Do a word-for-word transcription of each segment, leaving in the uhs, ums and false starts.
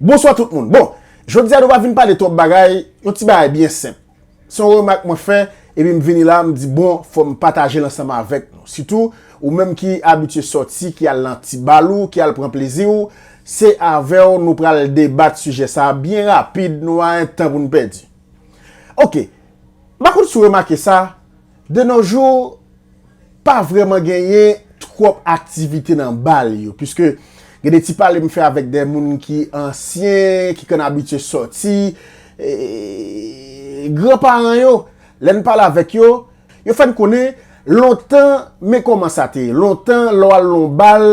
Bonswa tout moun. Bon, jodi a nou pa vin pale twòp bagay, yon ti bagay byen senp. Se yon remak mwen fè, epi m vini la, m di, bon, fò m pataje l ansanm avèk nou. Sitou, ou menm ki abitye sòti, ki al nan ti bal ou, ki al pran plezi w, se avè w nou pral debat sijè sa a byen rapid, nou pa gen tan pou n pèdi. Oke, m pa konn si w remake sa, de nos jours, pa vrèman genyen twòp aktivite nan bal yo, piske gen de ti pale m fè avèk de moun ki ansyen, ki konn abitye sòti, e, granparan yo, lè n pale avèk yo, yo fè n konnen lontan, men kòman sa te ye. Lontan, lè w al nan yon bal,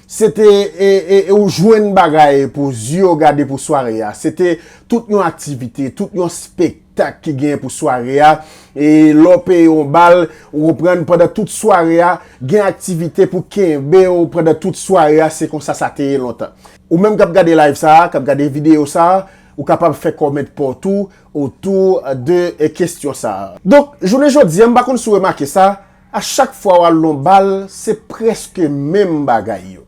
se te, e, e, e, ou jwenn bagay pou zye w gade pou sware a. Se te tout yon aktivite, tout yon spektak ki genyen pou sware a. E lè w peye yon bal, ou konprann, pandan tout sware a, gen aktivite pou kenbe w pandan tout sware a, se konsa sa te ye lontan. Ou menm k ap gade live sa a, k ap gade videyo sa a, ou kapab fè kòmantè pa w tou otou de, e, kesyon sa a. Donk, jounen jodi a, m pa konn si w remake sa, a chak fwa w al nan yon bal, se prèske menm bagay yo.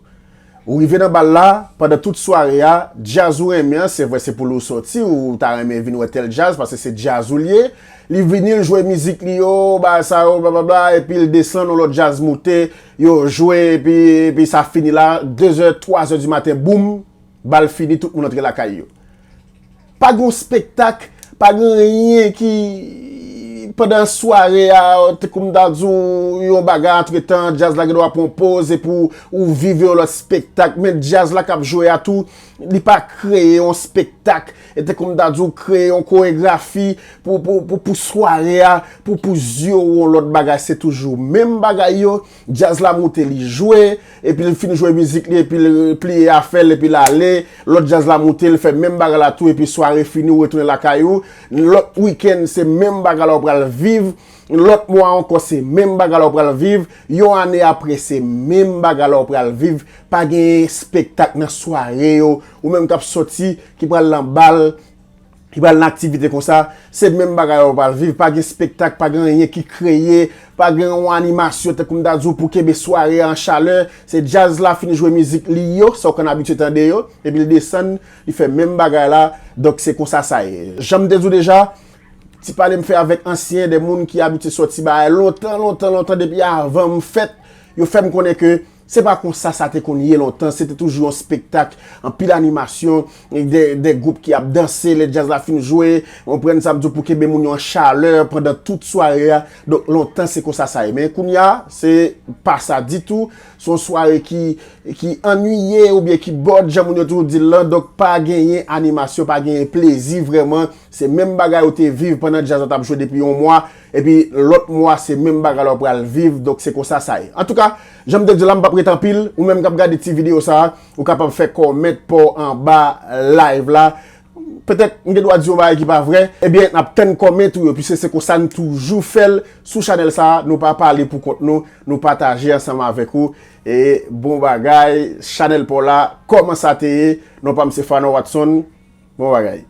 Ou rive nan bal la, pandan tout sware a, djaz ou renmen an, se vre se pou li w sòti, ou ta renmen vin wè tèl djaz, paske se djaz ou li ye. Li vini, l jwe mizik li yo, bagay sa yo, blablabla, epi l desann, yon lòt djaz moute, yo jwe, epi, epi sa fini la, de zè, twa zè di maten, boum, bal fini, tout moun antre lakay yo. Pa gen yon spektak, pa gen anyen ki, pandan sware a, te kou m ta di w, yon bagay antretan, djaz la gen dwa pran yon poz, epi w, ou viv yon lòt spektak, men djaz la k ap jwe a tou, li pa kreye yon spektak, e te kou m ta di w, kreye yon koregrafi pou, pou, pou, pou sware a, pou, pou zye w yon lòt bagay, se toujou menm bagay yo, djaz la moute, li jwe, epi l fin jwe mizik li, epi l pliye afè l, epi l ale, lòt djaz la moute, l fè menm bagay la tou, epi sware fini, ou retounen lakay ou, lòt wikenn, se menm bagay la ou pral viv, lòt mwa ankò, se menm bagay la ou pral viv, yon ane apre, se menm bagay la ou pral viv, pa gen espektak nan sware yo, ou menm k ap sòti, ki pral nan bal, ki pral nan aktivite konsa, se menm bagay la ou pral viv, pa gen spektak, pa gen anyen ki kreye, pa gen yon animasyon, tankou m ta di w, pou kenbe sware a an chalè, se djaz la fin jwe mizik li yo, sa w konn abitye tande yo, epi l desann, li fè menm bagay la, donk se konsa sa ye. Jan m te di w deja, ti pale m fè avèk ansyen, de moun ki abitye sòti bagay lontan, lontan, lontan, depi avan m fèt, yo fè m konnen ke se pa konsa sa te konn ye lontan, se te toujou yon spektak, anpil animasyon, de, de gwoup ki ap danse, lè djaz la fin jwe, w konprann sa m di w, pou kenbe moun yo an chalè pandan tout sware a. Donk, lontan se konsa sa ye. Men kounye a, se pa sa ditou. Se yon sware ki, ki annuiye oubyen ki bored, jan moun yo toujou di l lan. Donk, pa genyen animasyon, pa genyen plezi vrèman. Se menm bagay ou te viv pandan djaz la t ap jwe depi yon mwa, epi lòt mwa, se menm bagay la ou pral viv. Donk, se konsa sa ye. Antouka, jan m te di w la, m p ap ret anpil. Ou menm k ap gade ti videyo sa a, ou kapab fè kòmantè pa w anba live la. Petèt, m gen dwa di yon bagay ki pa vrè. Ebyen, n ap tann kòmantè ou yo, piske se konsa n toujou fè l sou chanèl sa a. Nou pa pale pou kont nou, nou pataje ansanm avèk ou. E bon bagay, chanèl pa w la, kòman sa te ye? Non pa m se Fano Watson. Bon bagay.